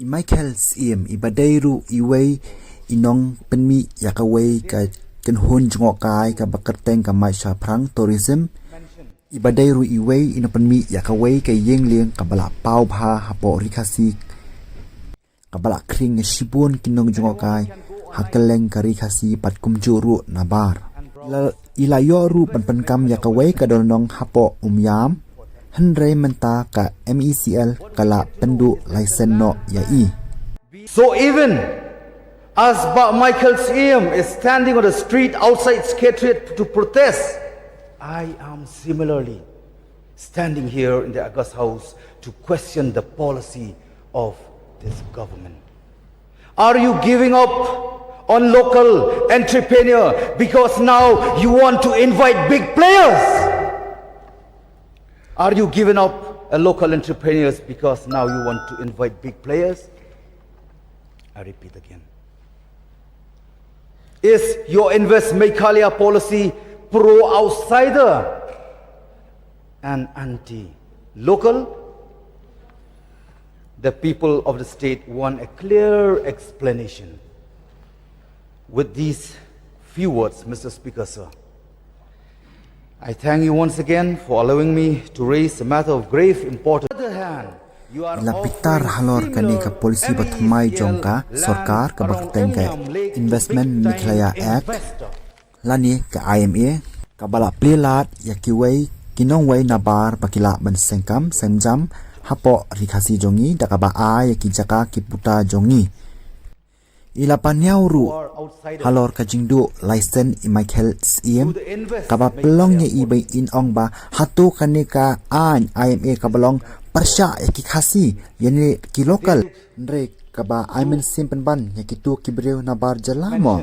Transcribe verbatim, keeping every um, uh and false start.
I Michael Syiem, i ba dei ruh iwei i nongpynmih ïa kawei ka kynhun jngohkai kaba kyrteng ka Mait Shaphrang Tourism, i ba dei ruh iwei i nongpynmih ïa kawei ka ïing lieng kaba la paw bha hapoh Ri Khasi, kaba la khring ïa shibun ki nongjngohkai ha kylleng ka Ri Khasi bad kumjuh ruh nabar. La, i la ïoh ruh ban pyndonkam ïa kawei ka dohnud hapoh Umiam, hynrei mynta ka M E C L ka la pynduh license noh ïa i. So even as Bah Michael Syiem is standing on the street outside Secretariat to protest, I am similarly standing here in the August House to question the policy of this government. Are you giving up on local entrepreneur because now you want to invite big players? Are you giving up a local entrepreneurs because now you want to invite big players? I repeat again. Is your Invest Meghalaya policy pro outsider and anti local? The people of the state want a clear explanation. With these few words, Mister Speaker, sir, I thank you once again for allowing me to raise a matter of grave importance. On the other hand, you are La pitar halor kane ka polisi ba thymmai jong ka sorkar kaba kyrteng ka Investment Meghalaya Act lane ka I M A, kaba la plie lad ïa kiwei ki nongwei nabar ba ki lah ban sengkam sengjam hapoh Ri Khasi jong ngi da kaba ai ïa ki jaka ki puta jong ngi. I la pynïaw ruh halor ka jingduh license i Michael Syiem, kaba pynlong ïa i ba in ong ba hato kane ka aiñ I M A kaba long pyrshah ïa ki Khasi, ïa ne ki local, hynrei kaba ai mynsiem pynban ïa kito ki briew nabar jylla mo.